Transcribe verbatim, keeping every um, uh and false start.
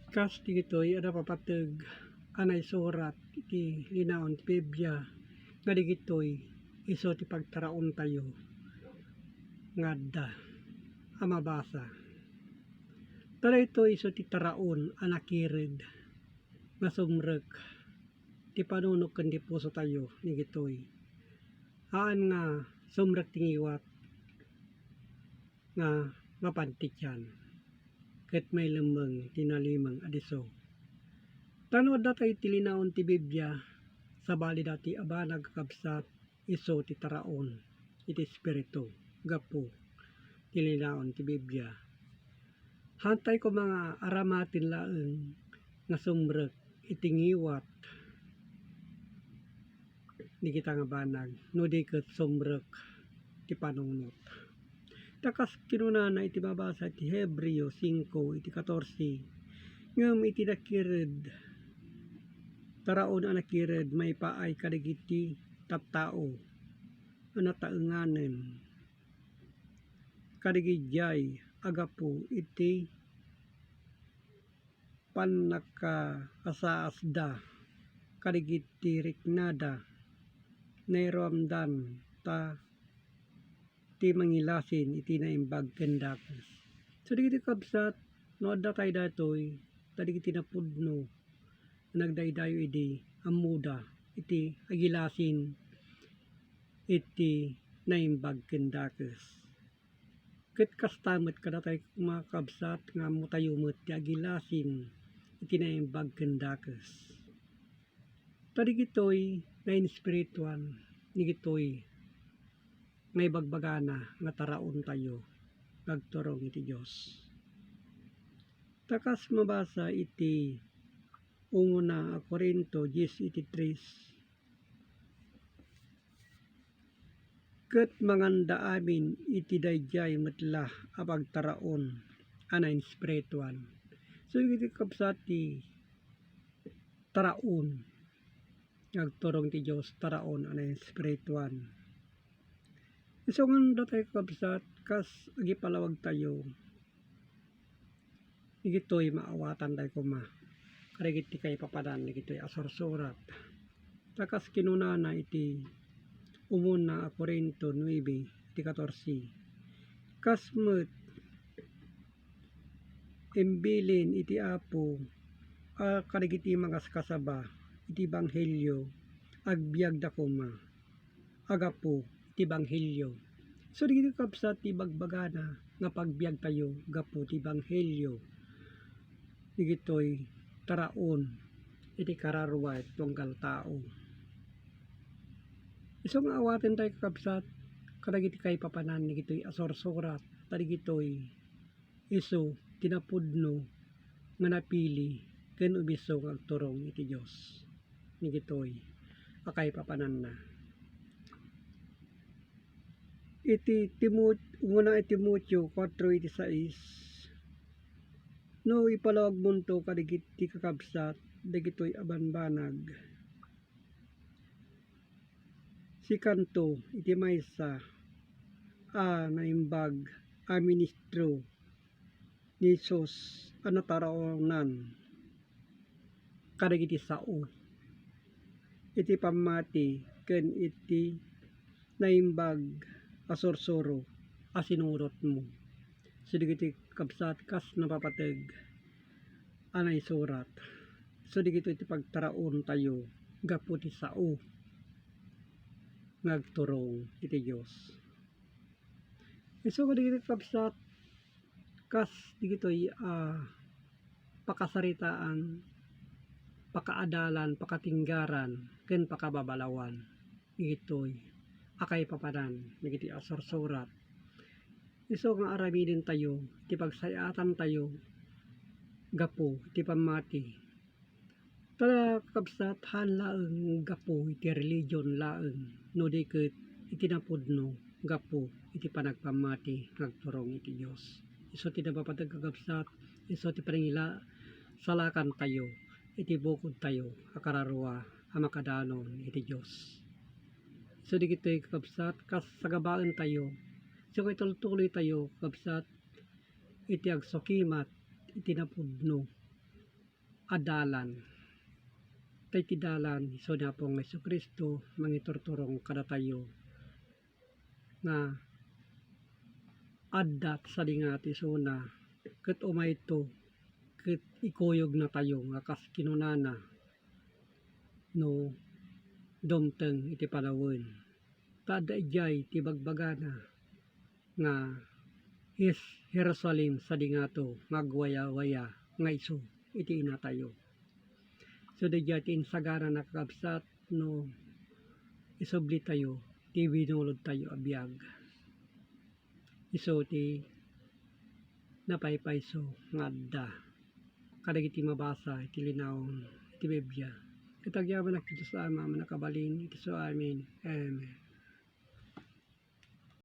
Kas digitoy a napapateg a naisurat iti linaon ti Biblia nga digitoy isu ti pagtaraontayo nga adda a mabasa. Ta daytoy isu ti taraon a nakired nga sumrek ti panunot ken ti pusotayo digitoy. Haan nga sumrek ti ngiwat nga mapan ti tian, ket mailemmeng ti nalimeng a disso. Ta no adda tayo ti linaon ti Biblia, sabali daytoy a banag, kakabsat, isu ti taraon iti Espiritu gapu ti linaon ti Biblia. Haan tayo koma nga aramaten laeng nga sumrek iti ngiwat dagita nga banag, no di ket sumrek ti panunot. Ta kas kinunana iti mabasa iti Hebreo singko iti katorse, ngem iti nakired, taraon a nakired maipaay kadagiti tattao a nataenganen kadagidiay a gapu iti pannakaasaasda kadagiti riknada, nairuamdan ta ti mangilasin iti naimbag ken dakes. So, dagiti kabsat, no adda tayo daytoy, ta dagiti napudno a nagdaydayo idi, ammoda iti agilasin iti naimbag ken dakes. Ket kasta met kadatayo, mga kabsat, nga ammotayo met ti agilasin iti naimbag ken dakes. Ta digitoy nainspirituan, digitoy nga ibagbagana nga taraontayo nga agturong iti Dios. Ta kas mabasa iti umuna a Corinto dies iti tres, ket manganda amin iti daydiay met la a pagtaraon a nainspirituan. So, iti kabsat ti taraon nga agturong ti Dios, taraon a nainspirituan. Isu nga datayo, kakabsat, kas agipalawagtayo, digitoy maawatantayo koma kadagiti kaipapanan dagitoy a sursurat. Ta kas kinunana iti umuna a Corinto nuebe, iti katorse, kas met imbilin iti Apo a kadagiti mangaskasaba iti ebanghelio, agbiagda koma a gapu ti ebanghelio. So, dagiti kabsat ti ibagbagana nga pagbiagtayo gapu ti ebanghelio, dagitoy taraon iti kararua ti tunggal tao. Isu nga awatentayo, kakabsat, kadagiti kaipapanan dagitoy a sursurat, ta dagitoy isu ti napudno nga napili ken umisu nga agturong iti Dios. Dagitoy a kaipapananna. Iti Timot-, umuna iti Timoteo kuatro iti sais, no ipalawagmonto kadagiti kakabsat dagitoy a bambanag, sikanto iti maysa a naimbag a ministro ni Jesus a nataraonan kadagiti sao iti pammati ken iti naimbag a sursuro a sinurotmo. So, dagiti kabsat, kas napapateg a naisurat. So, dagitoy ti pagtaraontayo gapu ti sao nga agturong iti Dios. Isu kadagiti kabsat, kas dagitoy a pakasaritaan, pakaadalan, pakatinggaran, ken pakababalawan dagitoy a kaipapanan dagiti a sursurat. Isu nga aramidentayo ti pagsay-atantayo gapu ti pammati. Ta, kakabsat, haan laeng gapu iti religion laeng, no di ket iti napudno gapu iti panagpammati nga agturong iti Dios. Isu ti napapateg, kakabsat, isu ti panangila-, salakantayo iti bukodtayo a kararua a makadanon iti Dios. Isu dagitoy, kakabsat, kas sagabaentayo, isu nga itultuloytayo, kakabsat, iti agsukimat iti napudno a dalan. Ta iti dalan, isu ni Apong Jesu-Cristo, mangiturturong kadatayo nga adda sadinga ti isuna, ket umayto, ket ikuyogna tayo nga kas kinunana no dumteng iti panawen. Ta adda idiay ti bagbagana nga Jerusalem sadingato nga agwayawaya nga isu iti inatayo. So, daydiay ti insaganana, kakabsat, no isublitayo ti binulodtayo a biag. Isu ti napaypayso nga adda kadagiti mabasa iti linaon ti Biblia. Ket agyamanak iti Dios Ama a mannakabalin, iti isu. Amen. Amen.